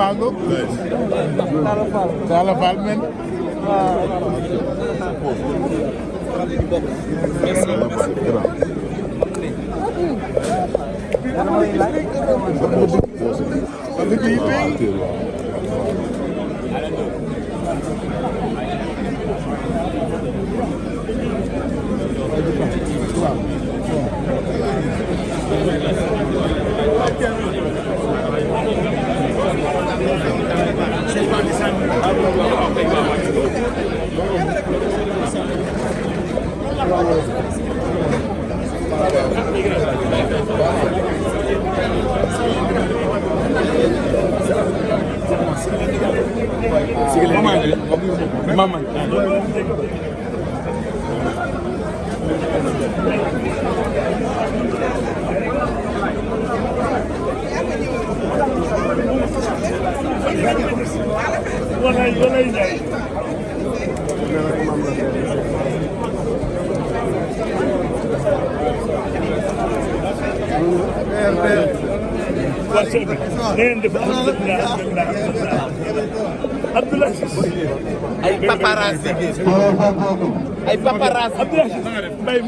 Bago? Tala Fall men. Mama. ay paparazzi ay paparazzi mbay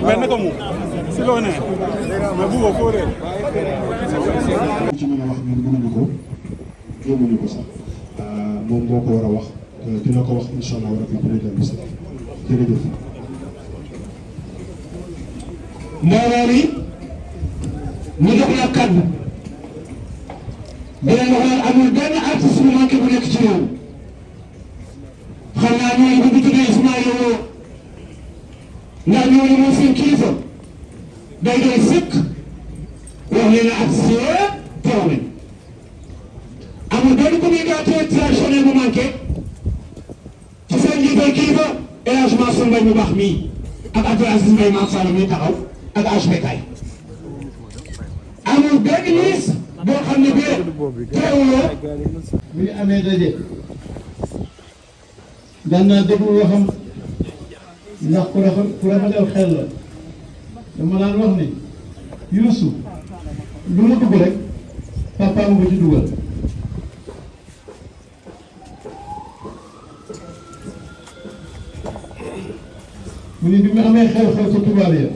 mais naka mu si loo ne mais bu ko foo réer ci mën a wax ñun mënuñu ko jéemuñu ko sax moom moo ko war a wax dina ko wax incha allah rabbi bu ñu dellu si jërëjëf. mbooloo mi ñu jox la kàddu di leen wax nag amul benn artiste bu manqué bu nekk ci réew xam naa ñooñu bu ñu tuddee Ismaïla Lo ndax ñooñu moom seen kilifa day doy sëkk wax leen ne artiste yëpp teew nañ amul benn communicateur traditionnel bu manqué ci seen njiital kilifa El Hadj Mansour Mbaye bu baax mii ak Abdou Aziz Mbaye Maam Sall mi taxaw ak HBK amul benn ministre boo xam ne bii teewuloo bu ñu amee daje daan naa déglu waxam ndax ku rafetal xel la dama daan wax ni Youssou lu mu dugg rek papaam nga ci dugal mu ne bi mu amee xew-xew ca tubaab ya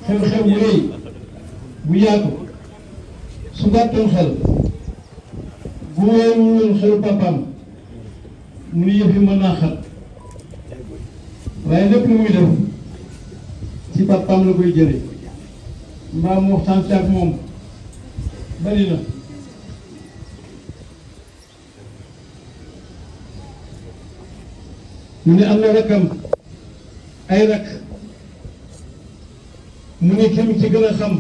xew-xew bu rëy bu yaatu su gàttoon xel bu wéeruloon xelu papaam mu ni yëf yi mën naa xat waaye lépp lu muy def ci papaam la koy jële mbaa mu waxtaan ci ak moom bari na mu ne am na rakkam ay rakk mu ne ki mu ci gën a xam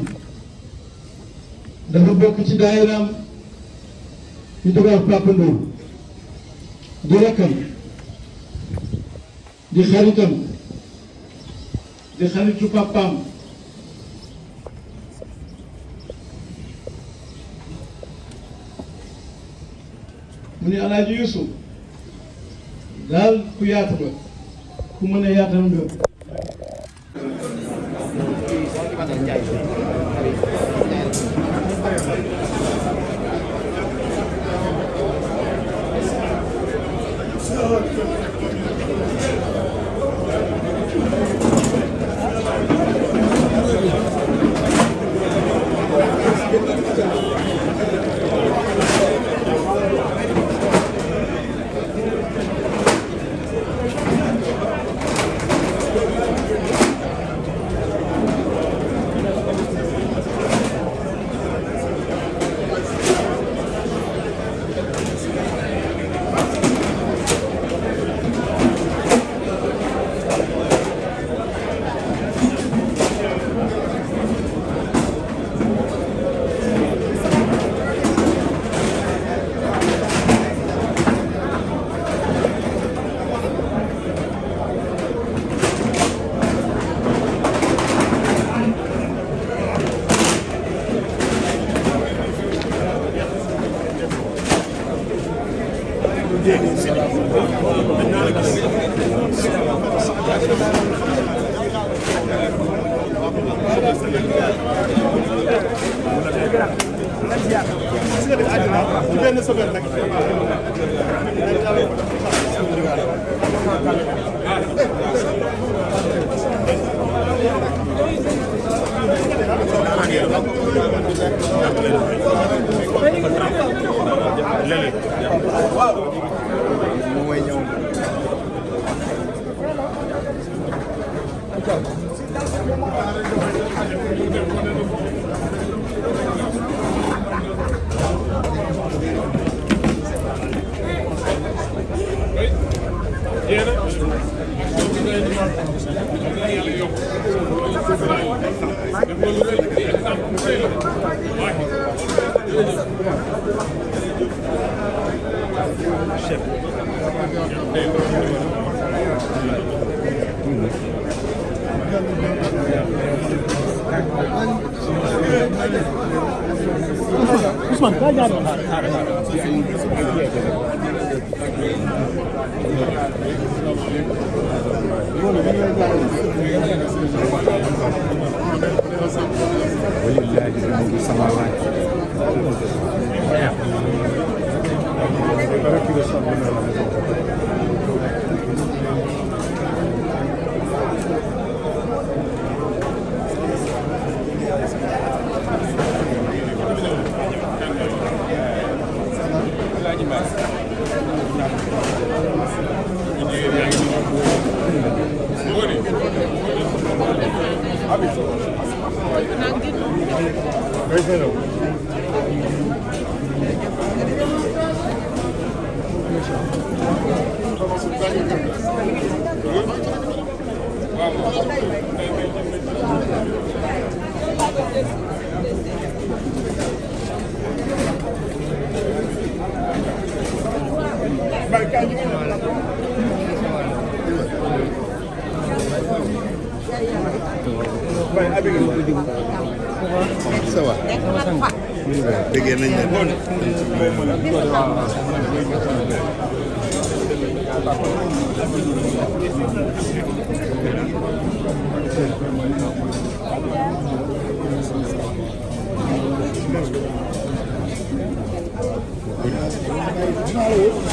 dafa bokk ci daayiraam ñu dugal Papa Ndour di rakkam di xaritam di xaritu papaam mu ne Alaaji Yuusu daal ku yaatu nga ku mën a yaatal nga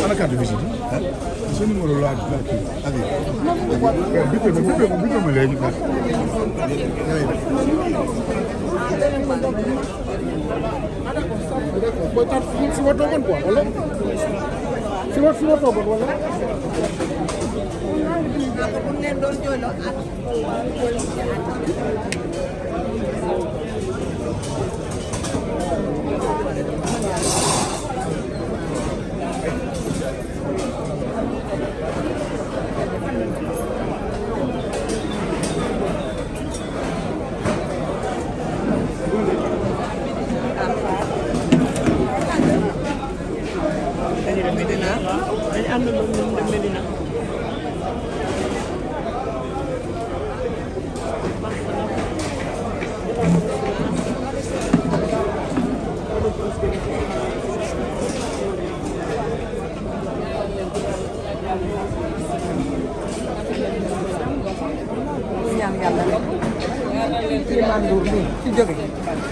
Ana carte de visite. Ce numéro là,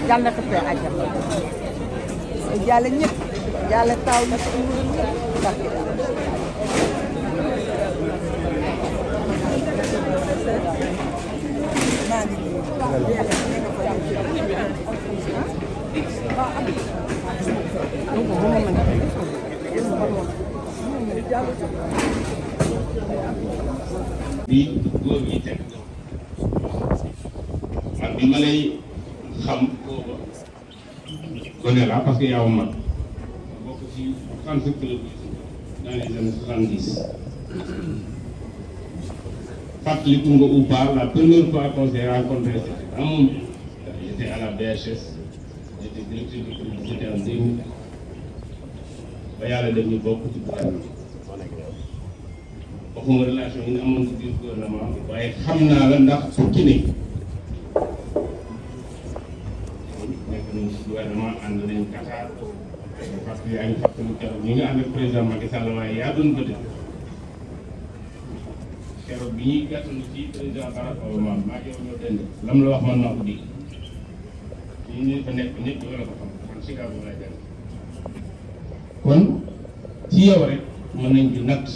yàlla na ko fee àjjal yàlla ñëpp yàlla taw na ko barke bi góor ñi teg man bi ma lay xam booba gone la parce que yow man bokk ci fan sa club dans les années 70 fàttaliku nga ou pas la première fois qu'on s'est rencontré c'était à Moundou. J'étais à la BHS, j'étais directeur de publicité en 2000 ba yàlla def ñu bokk ci gouvernement waxuma relation yi ñu amoon ci biir gouvernement waaye xam naa la ndax fukki ne nekk nañu ci gouvernement ànd nañu Qatar parce que yaa ngi fàttali keroog ñi nga ànd ak président Macky Sall waaye yaa doon bëgg keroog bi ñuy gàttal ci président Barack Obama maa ngi ñoo dend lam la wax man naa ko di ñu fa nekk ñëpp ñoo la ko xam man Chicago lay jàng kon ci yow rek mën nañ di natt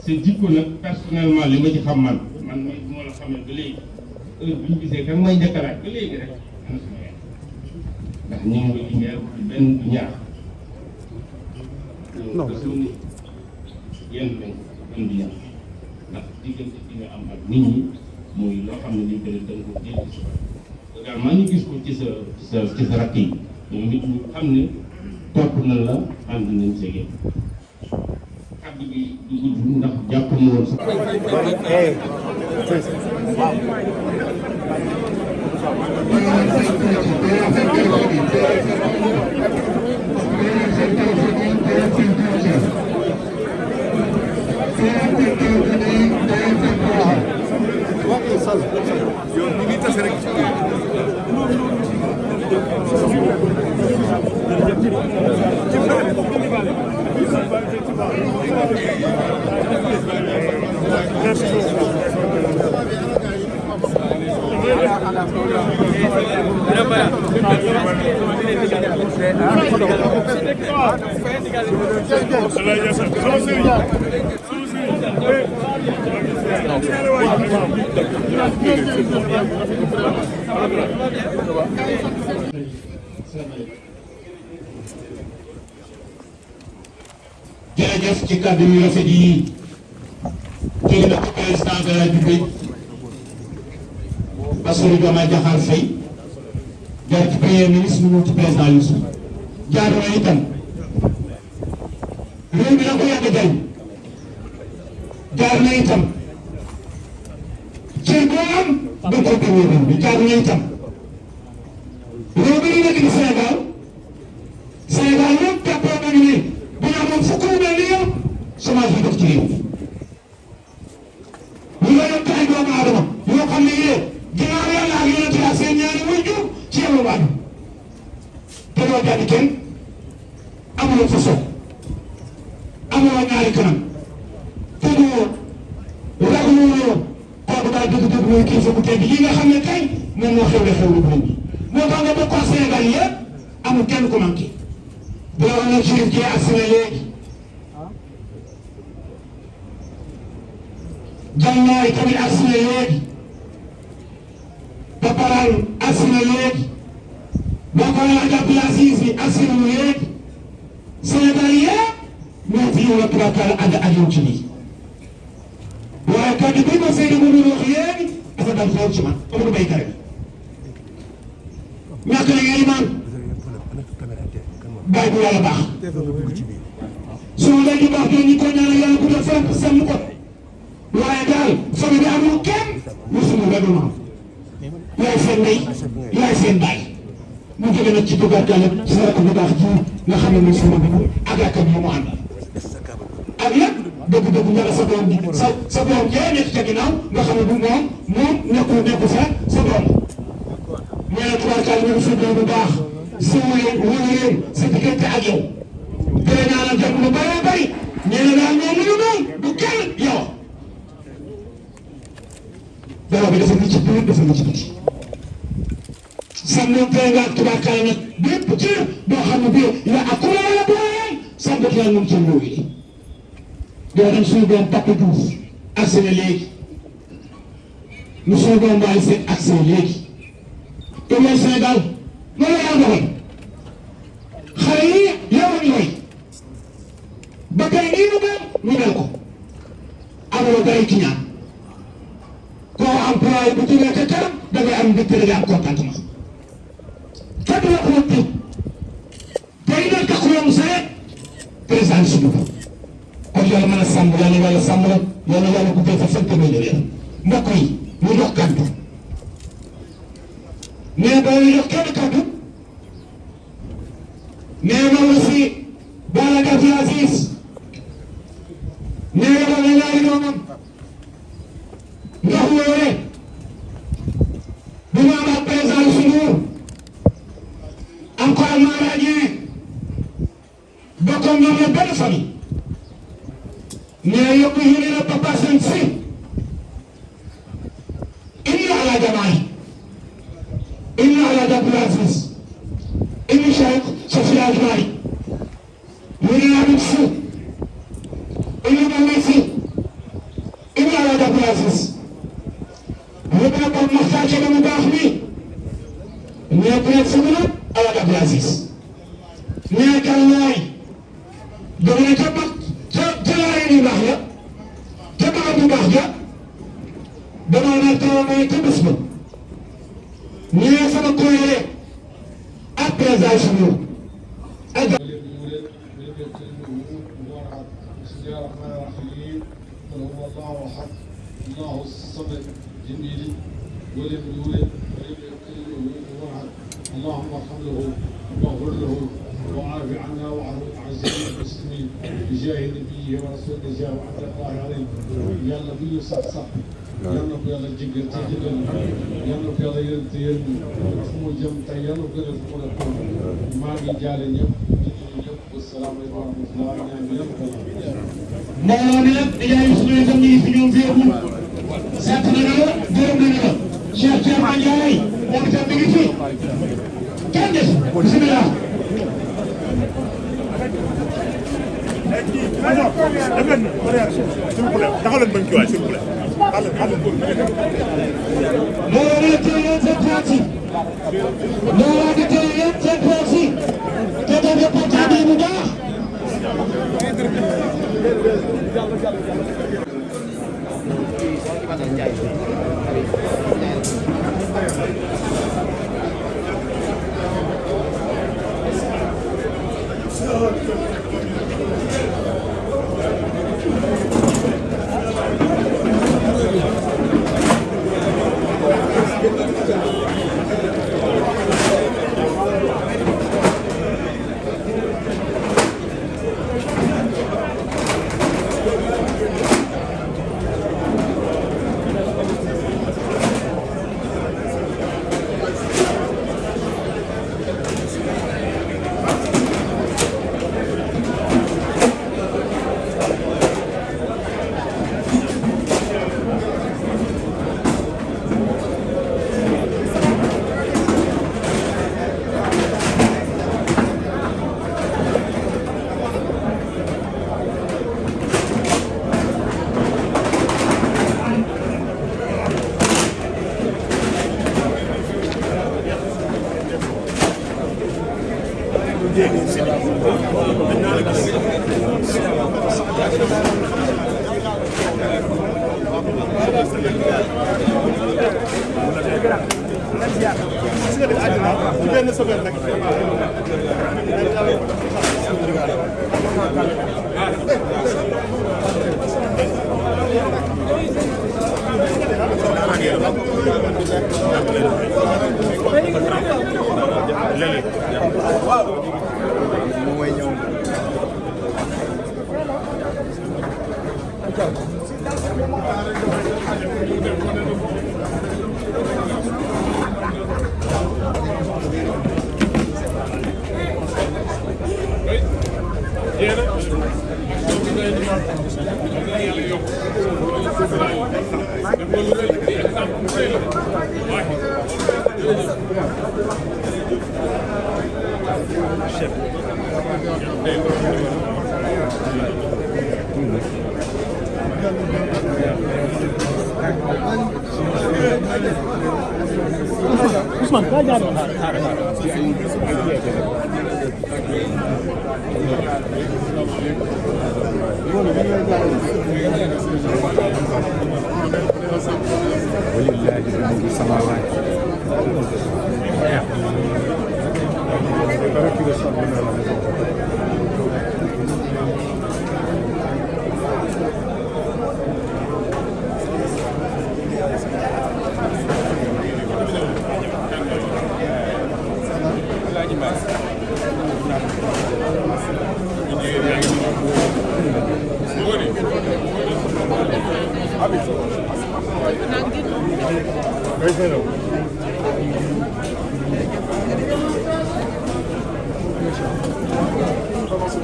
sa jikko nag personnellement li ma ci xam man mooy bu ma la xamee ba léegi heure bu ñu gisee kan may njëkkalaat ba léegi rek ana sama yaay ndax ñu ngi koy ñaar benn du ñaar ñoom gëstu ni yenn lañ benn du ñaar ndax diggante bi nga am ak nit ñi mooy loo xam ne ñu bëri da nga ko jël ci également ñu gis ko ci sa rakk yi ñoom nit ñu xam ne topp na la ànd nañ sa yéen kaddu bi du gudd ndax jàpp na woon sax jërëjëf ci kàddu yu rafet yi jóge na ko président de la République Bassirou Diomaye Diakhar Faye jaar ci premier ministre mu ci président Youssou jaar na itam réew mi na ko yàgg jariñ jaar na itam cër boo am da ko gën réew mi jaar na itam réew mi nekk di Sénégal yëpp jàppoo nañu ne bu ñu amoon fukk yu mel ni yow semence bi def ci réew ñu ngi leen ay doomu aadama yoo xam ne yéen ginnaaw yàlla ak yonent ak seen ñaari waajur ci yow la te doo jàddi kenn amuloo façon amuloo ñaari kanam te doo ragaloo kooku daal dëgg-dëgg mooy kilifa bu tedd yi nga xam ne tey moom moo xewle xewlu bu nit ñi moo tax nga bokk ak Sénégal yëpp amul kenn ku manqué bu la wax nag Chérif Dieng ak Sénégal léegi Jannaay tamit ak Sénégal léegi Paparal ak Sénégal léegi boo ko waxee Abdoul Aziz bi ak Sénégal léegi Sénégal yëpp ñoo fi yow la tubaab ànd ak yow ci lii waaye kàddu bi ma Seydou Mourou wax léegi dafa dal foofu ci man Amadou Baykat bi ñàkk na ngay man bàyyi bu yàlla baax soo leen di baax doon ñu ko ñaanal yàlla bu def fan sàmm ko waaye daal famille bi amul kenn musumu règlement yaay seen ndey yaay seen baay mu jóge nag ci dugaat yàlla sa rakk bu baax ji nga xam ne mooy sama bi ak ak ñu mu àndal ak yëpp dëgg-dëgg ñala sa doom bi sa doom jee nekk ca ginnaaw nga xam ne bu moom nekku fa sa doom nee na tubaarkaal ñu sa doom bu baax sa wóor sa diggante ak yow dina ñaanal jàpp lu bëree bëri nee na daal ñoom ñu doon du kenn yow dara bi dafa ñu ci biir dafa ñu ci biti sàmm tey nga ak tubaarkaal nag bépp ci boo xam ne bii la ak ku la wala booyee sàmm yàlla moom ci réew yi doo dem suñu doom Papa Diouf agsi na léegi ñu suñu doom Mbaye Seck agsi na léegi te mooy Sénégal loolu la yàlla dogal xale yi yow ñu roy ba tey nii mu mel ñu mel ko amuloo dara ci ñaan koo employé bu jógee ca kanam da ngay am mbégte da ngay am contentement kenn du la ko woon tey nag tax yoonu saret président suñu ko kon yàlla mën a sàmm yàlla sàmm la yàlla guddee fa fekk may leen mbokk yi ñu jox kàddu mais boo ñu jox kenn kàddu mais moom aussi Balla Abdoul Aziz nee na la ñaari doomam ndax wóore bu ma amaat président suñu moom ñoom ñoo benn famille mais yokku yéene na papa seen si inni ala jamaay inni ala Abdul Aziz inni Cheikh Sofia Ajmari inni Habib Si inni Mami Si inni ala Abdul Aziz yóbbu na Pape Makhtar ca mu baax mi ñëpp nag sama nag ala Abdul Aziz mais kan laay dama ne ca mag ca laay ni baax la ca mag bu baax ja dama ne taw may ca bés ba ñëwee sama kuréel ak présentation ak الله الصمد جميل ولم يولد ولم يكن له ولد اللهم ارحم له واغفر له وعاف عنا وعن اعزائنا المسلمين بجاه نبيه ورسوله جاه وعبد الله العظيم يا نبي صح صح يا نبي الله جيجل تجل يا نبي الله يرتيل فمو جم تيان وقدر فمو لكم ما بيجال يب والسلام عليكم ورحمه الله وبركاته mbooloo mi nag di jaay suñu itam ñu ngi fi ñoom féegul sant nañu la gërëm nañu la Cheikh Thierno Ndiaye moom itam mi ngi fi kenn des bisimilah. mbooloo mi nag teel leen seen place yi mbooloo mi teel leen seen place yi te def portable bu baax.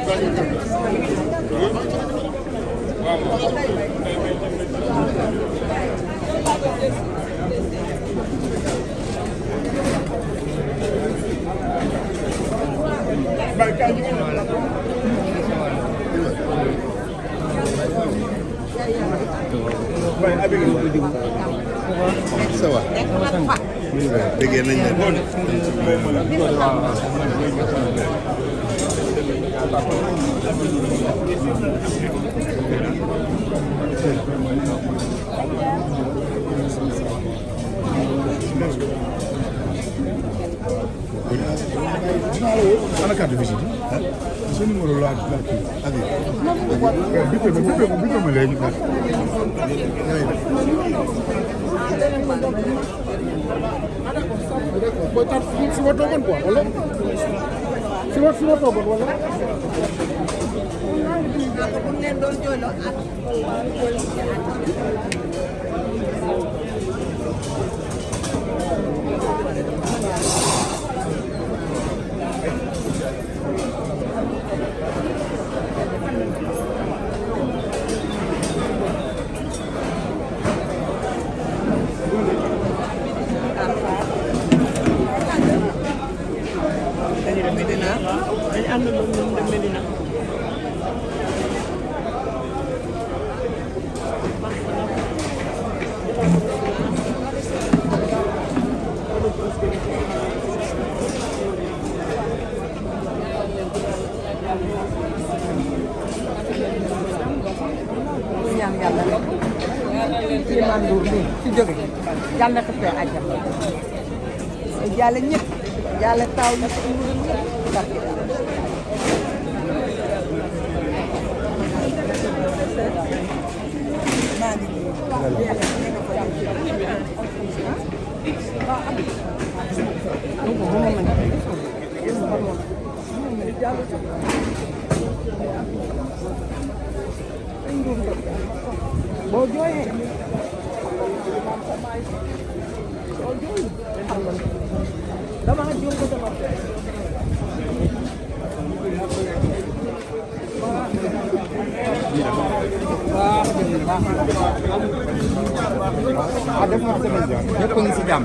Thank you. ça va. dégg nañ ne bon. ana carte de visite ce numéro là bippe ma léegi booy tar fi ma toogoon quoi wala fi ma toogoon wala ñaan yàlla rek ci mandu bi ci jóge yàlla na ko fee àjjana jàlle ñëpp jàlle taw na ci nguuram ñëpp barke maa boo jooyee dama juum ko sama ñëpp a ngi si jàmm.